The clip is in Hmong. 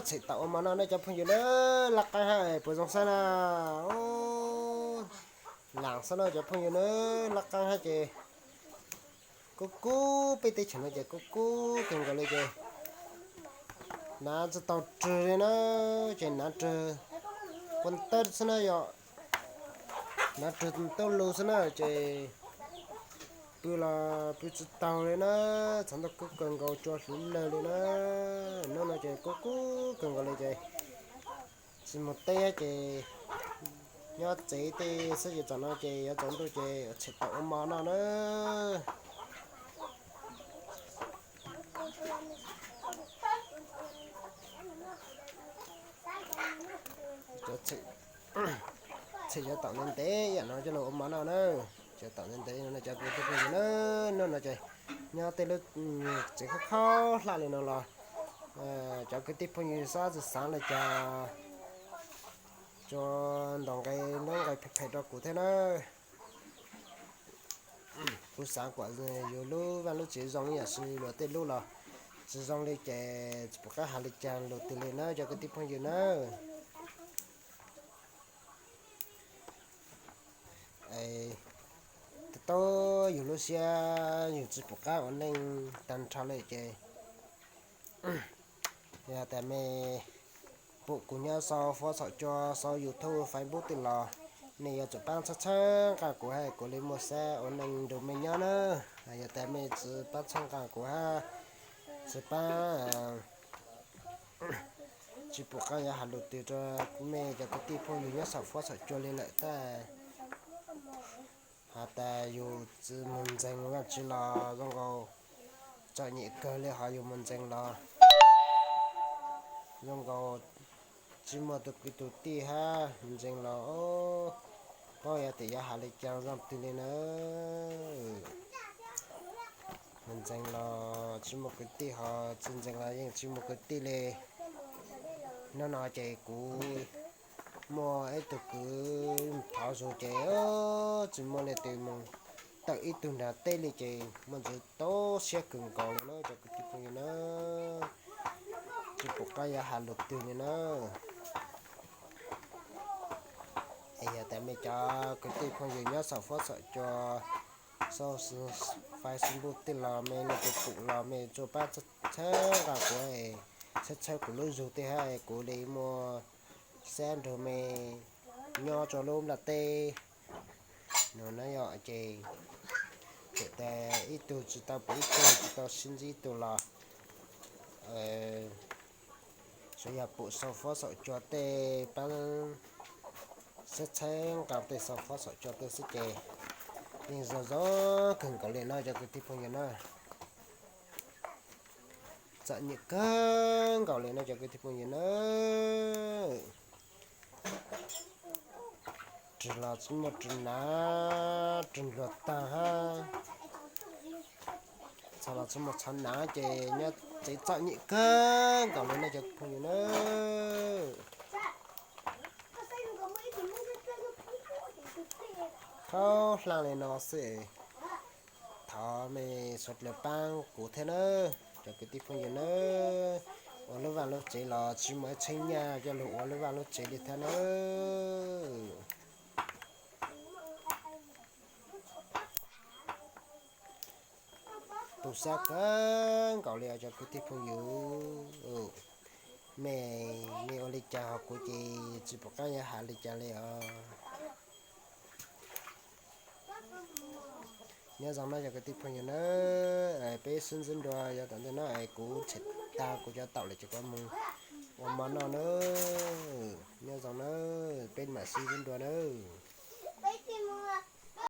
Txhim tau ua mov noj nawb cov phooj ywg nawb, laj qeeb hab puas zoo saib na. Laam xwb na cov phooj ywg nawb, laj qeeb hab ces kub kub, peb teb chaws no ces kub kub kawg nkaus li ces hnav tsi tau rwg li na, ces hnav rwg kua tawb xwb na yom, hnav rwg tawb lug xwb na ces pw los pw tsi taug li na, txhov ntau kub kawg nkaus, cua hliv lawg li na. Hnub no ces kub kub kawg nkaus li ces tsi mus teb ces nyob tsev tej xwb ces txog no ces yuav tsaus ntuj ces txhim tau ua mov noj na. Txhim cov taum ntev ntev ib yam no coj los ua mov noj na. Cov taum ntev ntev no cov kwv tij phooj ywg na, hnub no ces nyob tej lub tsev khaub khaub hlab li no los cov kwv tij phooj ywg xob tsi xaav le caag tso ntaus nqe nub nqe phem phem rau kuv thiab na. Kuv xaav kuas yus lub vaj lub tsev zoo ib yam li luag tej lub los tsi zoo li ces tsi pum qab has li caag lug twg li na cov kwv tij phooj ywg na. Tau yus lub siab yus tsi pum qab ua neej taag nrho li ces yog tas mej pum kuv nyob sau fuab xaum cua sau YouTube Facebook tej los mej yuav tsum paab txhawb txhawb nqaa kuv hab kuv le muaj xab ua neej nrug mej nyob na. Yog tas mej tsi paab txhawb nqaa kuv hab tsi paab tsi pum qab yuav has lug twg rau mej cov kwv tij phooj ywg nyob saum fuab saum cua li lawm tab has tas yus tsi moog ntseeg Vaajtswv los zoo nkaus txom nyem kawg li, ho yus moog ntseeg los zoo nkaus tsi muaj tug kwv tug tij hab moog ntseeg los paub yog tas yuav has le caag zoo twg li na. Moog ntseeg los tsi muaj kwv tij, ho tsi ntseeg los yeej tsi muaj kwv tij li. Nub no ces kuv muaj ib tug kwv thov zug ces tsi muaj leej twg moog tawm ib tug nrag teb li ces muaj ntsis tu siab kawg nkaus li na cov kwv tij phooj ywg na. Tsi pum qab yuav has lug twg li na. Es yog tas mej cov kwv tij phooj ywg nyob saum fuab saum cua sau Facebook tej los mej leej twg pum los mej tsuas paab txhawb nqaa kuv, txhawb txhawb kuv lub zug tej hab kuv le muaj xab nrug mej nyob rua lub nplaj teb. Nug na yog ces, ces tas ib tug tsi tau pum ib tug, tsi tau sib ntsib ib tug los tsuas yog pum sau fuab saum cua tej paab txhawb txhawb nqaa tej sau fuab saum cua tej xwb ces yeej zoo zoo kawg nkaus li no cov kwv tij phooj ywg na. Txom nyem kawg nkaus li no cov kwv tij phooj ywg na. Rwg los tsi muaj rwg nav, rwg nluag taag hab txhov los tsi muaj txhov nav ces nyob tsev txom nyem kawg nkaus li no cov kwv tij phooj ywg na. Khaub hlaab li no xwb. Thov mej suav dlawg paab kuv thiab nawb cov kwv tij phooj ywg nawb. Ua lub vaaj lub tsev los tsi muaj ib txheeb nyaj coj lug ua lub vaaj lub tsev li thiab nawb. Tu sab kawg nkaus li os cov kwv tij phooj ywg. Mej, mej ua li cas ho kuv ces tsi pum qaab yuav has li cas li os. Nyob zoo nawb cov kwv tij phooj ywg nawb, peb sib ntsib dua yav tom ntej no es kuv tshem tag kuv cov taum lawm ces kuv mus ua mov noj nawb. Nyob zoo nawb, peb mam sib ntsib dua nawb.